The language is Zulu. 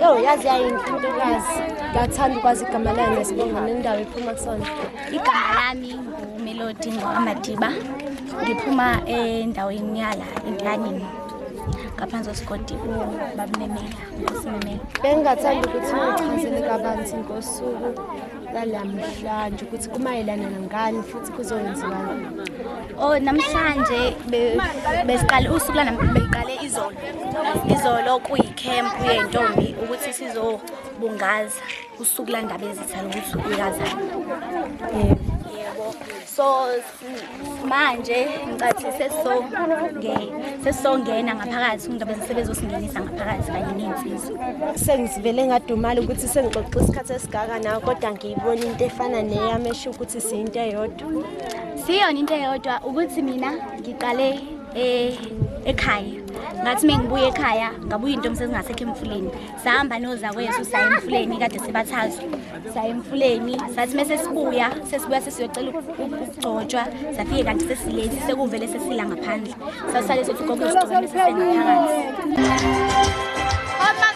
Yo, yazi yayinhle intokazi. Ngathanda ukwazi igama layo nesibongo nendawo ephuma kusona. Igama lami nguMelody ngwakaMadiba. Ngiphuma endaweni yala eNkanini. Ngaphansi kwesigodi uBabumemela, uNkosi Memela. Bengingathanda ukuthi ungichazele kabanzi ngosuku lwalamhlanje ukuthi kumayelana nangani futhi kuzowenziwani. Oh, namhlanje besiqale usuku lana beliqale izolo. Izolo kuyikhempu yentombi ukuthi sizobungaza usuku laNdabezitha lokuthi uyazana. Yebo. So manje ngicathi sesizongena ngaphakathi uNdabezitha sebezosingenisa ngaphakathi kanye ney'nsizwa. Sengivele ngadumala ukuthi sengixoxe isikhathi esigaka nawe kodwa ngiyibona into efana neyami esho ukuthi siyinto eyodwa. Siyona into eyodwa ukuthi mina ngiqale ekhaya. Ngathi mengibuya ekhaya ngabuya intombi sezingasekho emfuleni. Sahamba nozakwethu saya emfuleni kade sibathazu. Saya emfuleni sathi mase sibuya sesibuya sesiyocela ukugcotshwa safike kanti sesilethi sekuvele sesila ngaphandle. Sasale sothi gogo sigcobe sesengaphakathi.